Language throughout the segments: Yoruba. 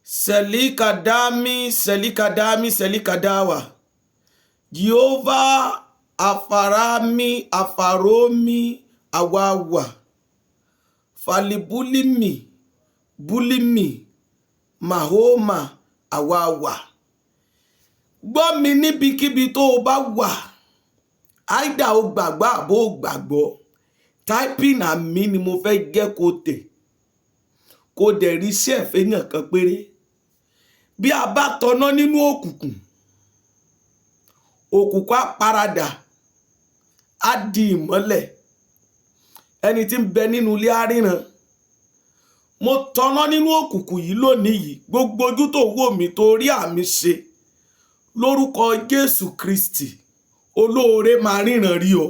Selikadami, selikadami, selikadawa. Jehovah afarami, afaromi, awawa. Falibulimi, bulimi, mahoma, awawa. Gbọ́ mi níbikíbi tó o bá wà. Áìdá o gbàgbọ́ àbó o gbàgbọ́. Typing àmì ni mo fẹ́ jẹ́ kó tẹ̀. Kó dẹ̀ rí iṣẹ́ ẹ̀fẹ́yàn kan péré. Bí a bá tọná nínú òkùnkùn, òkùnkùn á paradà, á di ìmọ́lẹ̀. Ẹni tí ń bẹ nínú ilé á ríran. Mo tọná nínú òkùnkùn yìí lónìí yìí, gbogbo ojú tó wò mí tó rí àmì ṣe lórúkọ Jésù Kristi, olóore máa ríran rí ọ.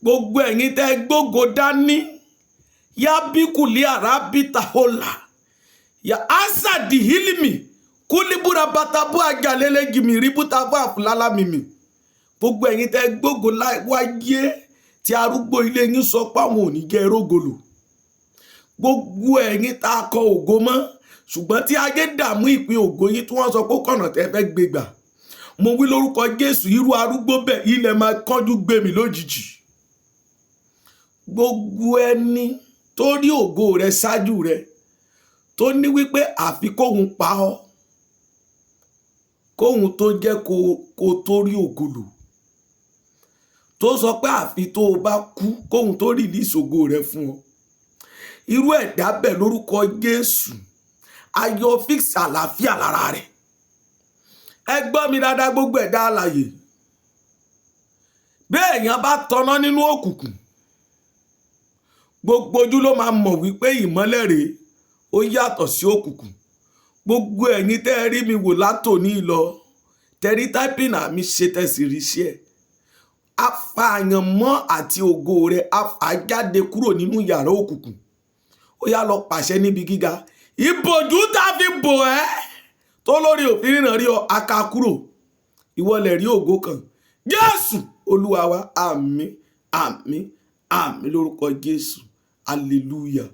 Gbogbo ẹ̀yin tẹ́ gbógo dání, yábíkùlì àràbìtà ọ̀là yà ásàdì hílìmì kúlíbúra bàtàbú àjàlélẹ́gìmì ríbútàbú àfúlálà mímì. Gbogbo ẹ̀yin tẹ́ gbógo wáyé tí arúgbó ilé yín sọ pé àwọn ò ní jẹ́ rógolò. Gbogbo ẹ̀yin tá a kọ ògo mọ́, ṣùgbọ́n tí ayé dààmú ìpín ògo yín tí wọ́n sọ pé kọ̀nà tẹ́ fẹ́ gbé gbà. Mo wí lórúkọ Jésù, irú arúgbó bẹ́ẹ̀ ilẹ̀ máa kánjú gbé mi lójijì. Gbogbo ẹni tó rí ògo rẹ ṣáájú rẹ tó ní wípé àfi kóhun pa ọ́, kóhun tó jẹ́ kó tó rí ògo lò, tó sọ pé àfi tó o bá kú kóhun tó release ògo rẹ fún ọ. Irú ẹ̀dá bẹ́ẹ̀ lórúkọ Jésù, ayọ̀ fix àlàáfíà lára rẹ̀. Ẹ gbọ́ mi dáadáa, gbogbo ẹ̀dá alààyè. Bí èèyàn bá tọná nínú òkùnkùn, gbogbo ojú ló máa mọ̀ wípé ìmọ́lẹ̀ rèé, ó yàtọ̀ sí òkùnkùn. Gbogbo ẹ̀yin tẹ́ ẹ rí mi wò látòní lọ, tẹ̀rí typing àmì ṣe tẹ̀sí rí sí ẹ̀. Afààyànmọ́ àti ògo rẹ̀ afàjáde kúrò nínú yàrá òkùnkùn. Ó yá lọ pàṣẹ níbi gíga. Ìbòjú tá a fi bò ẹ́ tó lórí òfin ríran rí ọ, aka kúrò. Ìwọ lẹ̀ rí ògo kan. Jésù Olúwa wa, àmín, àmín, àmín lórúkọ Jésù. Hallelujah.